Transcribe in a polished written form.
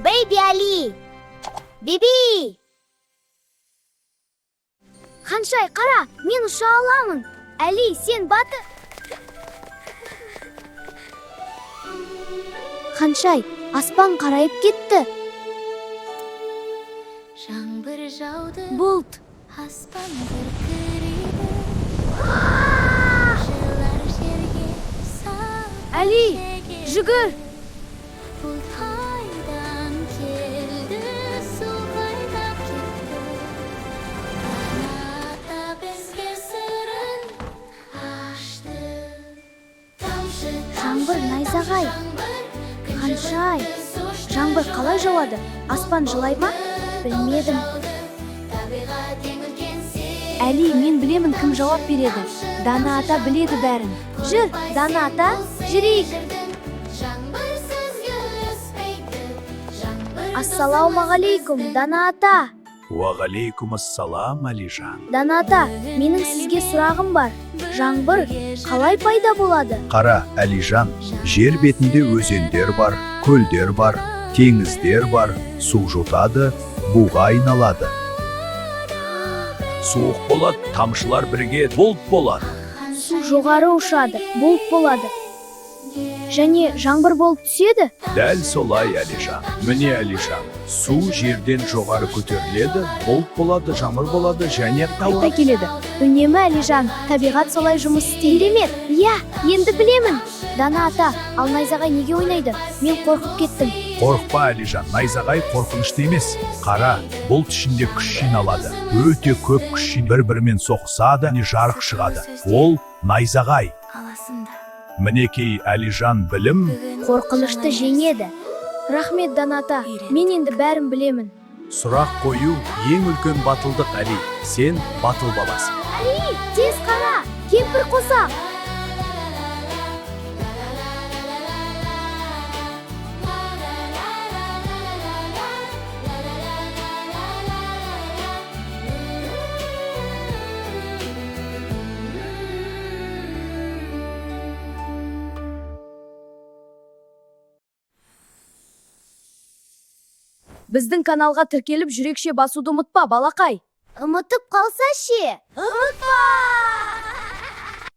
Бэйби Али! Биби! Ханшай, қара, мен ұша аламын. Әли, сен батыр. Ханшай, аспан қарайып кетті. Жаңбыр жауды. Бұлт. Аспан күркірейді. Жылар жерге салқын Әли, шегеді. Жүгір! Бұлт қайдан келді, су қайда кетті? Дана ата бізге сырын ашты. Тамшы, Жаңбыр, тамшы, найзағай. жаңбыр, күн Ханшай, жылытты, су жаңбыр қалай жауады? Аспан жылай ма? Білмедім. Табиғат ең үлкен сый. Әли, мен білемін, кім жауап береді. Дана ата біледі бәрін. Жүр, Дана ата, жүрейік. Жаңбырсыз гүл өспейді. Жаңбыр Ассалаумағалейкум, Дана ата. Уағалейкум ассалам, Алижан. Дана ата, менің сізге сұрағым бар. Жаңбыр қалай пайда болады? Қара, Алижан, жер бетінде өзендер бар, көлдер бар, теңіздер бар, су жұтады, буға айналады. Суық болады, тамшылар бірге бұлт болады. Су жоғары ұшады, бұлт болады. Және жаңбыр болып түседі? Дәл солай, Алижан. Міне, Алижан, су жерден жоғары көтеріледі, бұлт болады, жаңбыр болады және Қайта келеді. Үнемі, Әлижан, табиғат солай жұмыс істейді. Керемет, иә, енді білемін. Дана ата, ал найзағай неге ойнайды? Мен қорқып кеттім. Қорықпа, Әлижан, найзағай қорқынышты емес. Қара, бұлт ішінде күш жиналады. Өте көп күш бір-бірімен соқсады, және жарық шығады. Ол найзағай. Аласында. Мінекей, Әлижан, білім. Қорқынышты жеңеді. Рахмет, Дана ата, мен енді бәрін білемін. Сұрақ қою ең үлкен батылдық, Әли. Сен батыл баласың. Әли, тез қара, кемпір қосақ. Біздің каналға тіркеліп, жүрекше басуды ұмытпа, балақай. Ұмытып қалса ше? Ұмытпа!